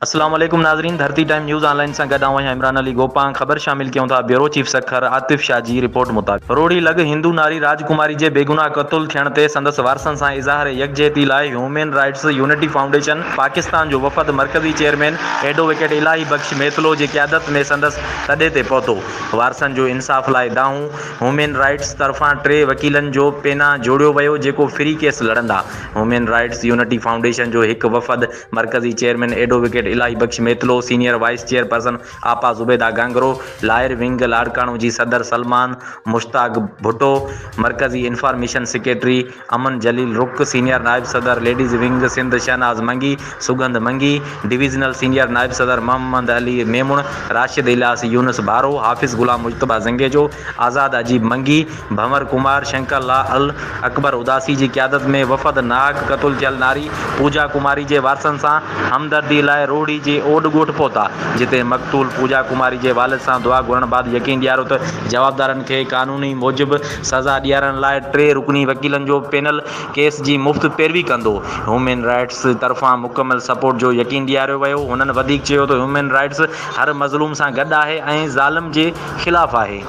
اسلام عليڪم ناظرين ڌرتي ٽائيم نيوز آن لائين سان گڏ آئون آهيان عمران علي گوپانگ خبر شامل ڪيون ٿا بيورو چيف سکر عاطف شاهه جي رپورٽ مطابق روهڙي لڳ هندو ناري راج ڪماري جي بيگناهه قتل ٿيڻ تي سندس وارثن سان اظهار يڪجهتي لاء human rights unity foundation Pakistan جو وفد مرڪزي چيئرمين ايڊووڪيٽ الاهي بخش ميتلو جي قيادت ۾ سندس تڏي تي پهتو وارثن جو انصاف لاء دانهون هيومين رائٽس طرفان ٽي وڪيلن جو پينا جوڙيو ويو جيڪو فري ڪيس لڙندا هيومين رائٽس يونٽي فائونڊيشن جو هڪ وفد مرڪزي chairman advocate Ilahi Bakhsh Mitlo, senior vice chairperson آپا زبيده گانگرو، لائر ونگ لاڙڪاڻو جي صدر سلمان مشتاق ڀٽو، مرڪزي انفارميشن سيڪريٽري امن جليل رڪ، سينيئر نائب صدر ليڊيز ونگ سنڌ شهناز منگي، سڳنڌ منگي، ڊويزنل سينيئر نائب صدر محمد علي ميمڻ، راشد الياس يونس ڀارو، حافظ غلام مجتبيٰ زنگيجو، آزاد عجيب منگي، ڀنور ڪمار، شنڪر لا ال، اڪبر اداسي جي قيادت ۾ وفد ناحق قتل ٿيل ناري پوجا ڪماري جي وارثن سان همدردي لاء روهڙي جي اوڏ ڳوٺ پهتا، جتي مقتول پوجا ڪماري جي والد سان دعا گهرڻ بعد يقين ڏياريو ته جوابدارن کي قانوني موجب سزا ڏيارڻ لاء ٽي رڪني وڪيلن جو پينل ڪيس جي مفت پيروي ڪندو. هيومن رائٽس طرفان مڪمل سپورٽ جو يقين ڏياريو ويو. هنن وڌيڪ چيو ته هيومن رائٽس هر مظلوم سان گڏ آهي ۽ ظالم جي خلاف آهي.